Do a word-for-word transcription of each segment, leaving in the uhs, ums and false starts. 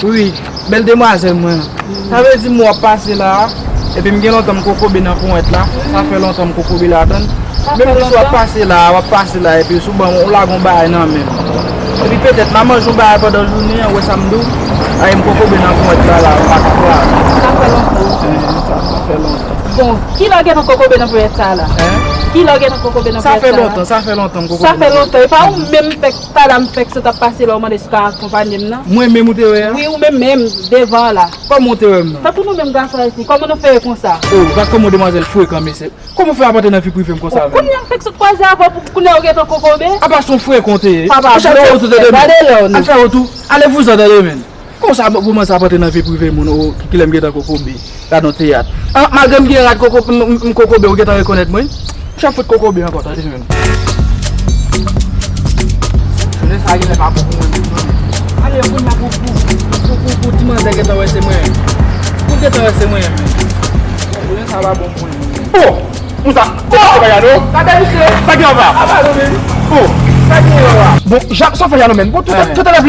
Wi, bèl demwazèl mwen an. Sa vle di m wè w ap pase la a, epi m gen lontan m kokobe nan ponyèt la. Sa fè lontan m kokobe la, tann. Menm si w ap pase la a, w ap pase la, epi sou ban m, ou lage yon bagay nan men m. Epi petèt, m a manje yon bagay pandan jounen an, ou wè sa m di w? Ay, m kokobe nan ponyèt la, la, m pa ka pran. Sa fè lontan. Eh, sa, sa fè lontan. Bon, kilè w gentan kokobe nan ponyèt sa a la? Hein? Kilè w gentan kokobe nan ponyèt sa a la? Sa fè lontan, sa fè lontan m kokobe nan ponyèt. Sa fè lontan. E pa ou menm fèk, talè a m fèk sot ap pase la, ou mande si w ka akonpanye m nan? Mwen menm ou te wè a? Wi, ou menm menm, devan an la. Kòman ou te wè m nan? Tankou nou menm gason ayisyen, kòman nou fè konsa? Oh, gad kòman demwazèl frekan, mesye. Kòman w fè ap antre nan vi prive m konsa menm? Kounye a m fèk sot kwaze avè w, pou kounye a ou gentan kokobe? Apa se yon frekan w te ye? Papa, al fè wotou, tande men. Gade lè w. Al fè wotou. Ale vouzan, tande men. Kòman sa, pou mwen sa ap antre nan vi prive moun, o, ki, kilè m gentan kokobe? Gad yon teyat. An, malgre m gen rad koko, m, m, m kokobe, ou gentan rekonèt mwen? Monchè, m fout kokobe ankò, tande men. Jounen sa genlè pa bon pou mwen menm non. Ale, kounye a pou, pou, pou, pou, pou ti manzè gentan wè se mwen. Pou gentan wè se mwen menm. Jounen sa pa bon pou mwen menm. Oh! Konsa. Oh! Gade misye. Sa gen anba? Apa nou menm? Oh! Sa gen anba? Bon, Jacques, sa w fè Jano menm? Bon, tout, tout elèv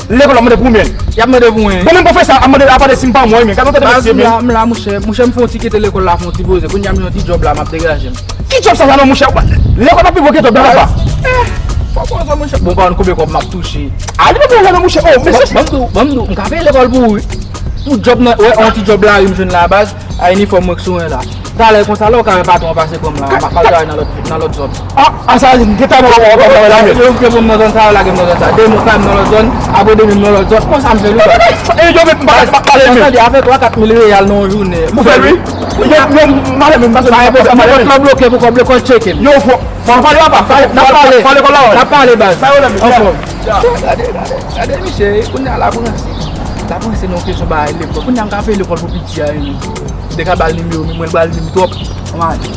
lekòl ap mande pou ou menm. Y ap mande pou mwen. Bon, menm pwofesè ap mande, ap mande si m pa mwen menm. Gade yon tèt mesye menm. M la, m la, monchè. Monchè, m fè yon ti kite lekòl la, fè yon ti poze. Kounye a m gen yon ti djòb la, m ap degaje m. Ki djòb sa, Jano, monchè? Lekòl pa pi bon ke djòb la, papa. Eh, fò w konnen sa, monchè. Bon, pa konn konbyen kòb m ap touche. A, li pa pou Jano, monchè. Oh, mesye. Ban m di w, ban m di w, m ka peye lekòl pou ou, wi. Pou djòb nan, wè, yon ti djòb lari m jwenn la, baz. A, inifòm mwen k sou mwen la. Talè konsa, lè w ka wè patwon an pase pran m la, m ap al travay nan lòt, nan lòt zòn. Ah, ah, sa vle di m gentan wè w ap travay la menm. Yo okipe m nan zòn sa, yo lage m nan zòn sa. Demen w ka wè m nan lòt zòn, apre demen m nan lòt zòn. Konsa m fè l wi. E yo met m pa, pa pale menm. Tande, avèk twa kat mil reyal nan yon jounen. Ou fè l wi. Yo, yo, m ale menm, pase m pa pale menm. Lòt la bloke pou kòb lekòl tcheke m. Yo, fò, fò pale papa. N ap pale. Fò lekòl la wè. N ap pale baz. Anfòm. Gade, gade, gade misye, kounye a l ap ranse. L ap ranse nan yon kesyon bagay lekòl. Kounye a m ka peye lekòl pou piti a wi. M te ka ba l nimewo m, mwen ba l nimewo m twòp. Ann ale.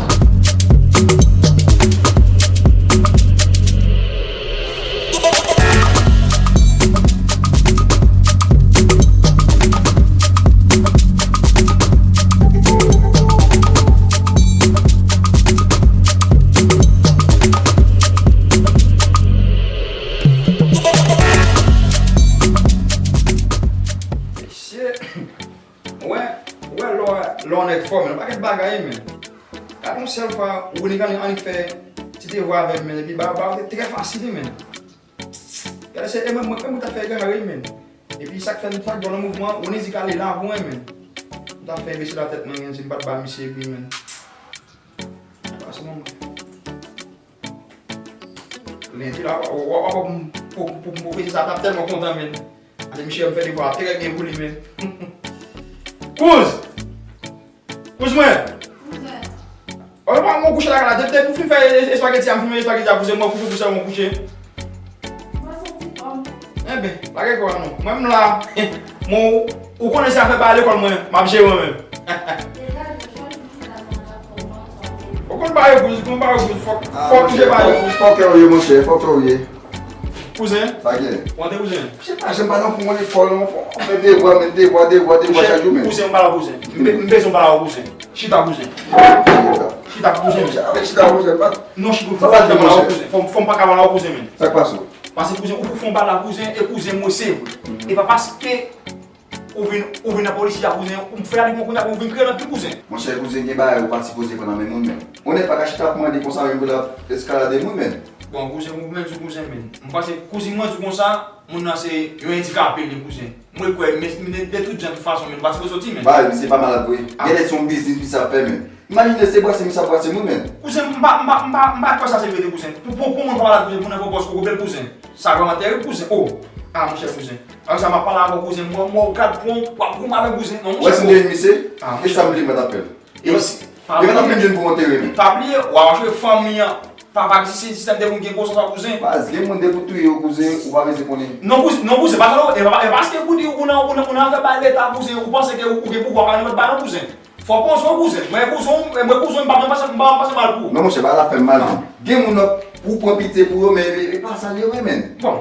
Mesye, wè, wè lè w, lè w nèg fò, men, yon pakèt bagay, men. Gade yon sèl fwa, Willy Canning annik fè ti devwa avè m, men, epi ba, ba, te trè fasil, men. Gade, se, e mwen, mwen, mwen ta fè egare, men. Epi sa k fè m, sa k ba w nan mouvman, Willy di k ale la pou mwen, men. M ta fè enbesil a tèt mwen, men, si m pa t ba misye, epi, men. Pase mwen. Lendi la, w, w, w, w, pou, pou, pou, pou, sa t ap tèlman kontan, men. Ase misye m fè devwa trè byen pou li, men. Kouz! Kouz mwen! Kouzen. Ou pa mwen kouche lakay la, depi, depi ou fin fè espageti a, m fin fè espageti a, kouz mwen kouche, kouche, mwen kouche. Mwen santi kò m. Enben, lage kò a non. Mwen m la. Mwen, ou, ou konnen se afè bagay lekòl mwen, m ap jere mwen menm. Degaje w, chanje ti la nan rapò w ansanm. Ou konn bagay kouz, ou konn bagay kouz, fòk, fòk ou je bagay kouz. Fòkè w ye, monchè, fòkè w ye. Kouzen? Sa gen? Ou antre kouzen? M pa janm pa nan fon lekòl non, fò, men devwa, men devwa, devwa, devwa chak jou, men. Kouzen, m pa la kouzen. M be-, m bezwen pale avè w kouzen. Chita kouzen. Chita kouzen. Avèk chita kouzen, pa. Non, chita kouzen. Fò m pa ka pale avè w kouzen. Fò m, fò m pa ka pale avè w kouzen, men. Sa k pase w? Pase kouzen, ou fè yon bagay la kouzen, e kouzen mwen se vre. E pa paske ou vin, ou vin nan polis la kouzen, ou fè avèk mwen kounya pou ou vin kriye nan pi kouzen. Monchè kouzen, gen bagay ou pa sipoze pran nan men moun, men. Yon nèg pa ka chita ap mande konsa menm pou l ap eskalade moun, men. Bon, kouzen, mwen menm di kouzen, men. M panse kouzen mwen di konsa, moun nan se yon andikape li kouzen. Mwen kwè, men, men de tout jan, tout fason, men, m pa sipoze soti, men. Bay, misye pa malad vre. Genlè se yon biznis misye ap fè, men. Imajine se brase misye ap brase moun, men. Kouzen, m pa, m pa, m pa, m pa kwè sa se verite, kouzen. Pou, pou, pou moun pa malad, kouzen, pou nenpòt bòs, ou bèl kouzen. Sa vrèman tèrib, kouzen. Oh! Ah, monchè, kouzen. Apre sa, m ap pale avè w, kouzen. Mwen, mwen, ou gad pran, w ap goumen avè m, kouzen. Non, monchè. Wè, si m te vin misye, e sa m bliye mèt apèl. E si, pa bliye, pa bliye, w ap jwe fanmi an. Papa ki se sistèm de moun gen gwo sans a kouzen. Baz, gen moun depi w touye yo kouzen, ou pa bezwen konnen. Non kouzen, non kouzen, pa sa non, e pa, e pa paske pou di ou nan, ou nan, ou nan afè bay leta kouzen, ou panse ke ou, ou gen pouvwa pa nan lòt bagay non kouzen. Fò w pran swen w kouzen. Mwen kouzen w, mwen kouzen w, m pa, m pa, m pa, m pa pase mal pou ou. Non monchè, bagay la fè m mal. Gen moun nan, ou pran pitye pou yo, men e, e pa sa l ye vre, men. Bon.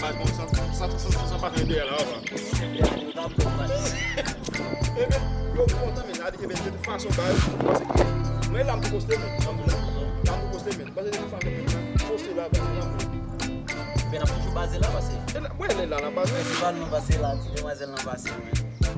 la baz, bon, san, san, san, san, san pa fè dèyè la, avan. Ebyen, yo kontan, men, sa di ke, men, de tout fason, baz, paske mwen la, m pou poste, men, la, m pou poste, men, paske de tout fason, men, poste la, baz, nan. Men n ap toujou baze la, paske. E la, wè, lè la, la, baz. Festival nou pase la, ti demwazèl nan pase, men.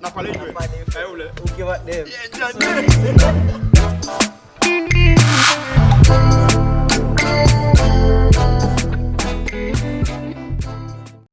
n a pale jwe. N a pale jwe. Sa yo lè. Ok, patnè. Yeah, yeah, yeah.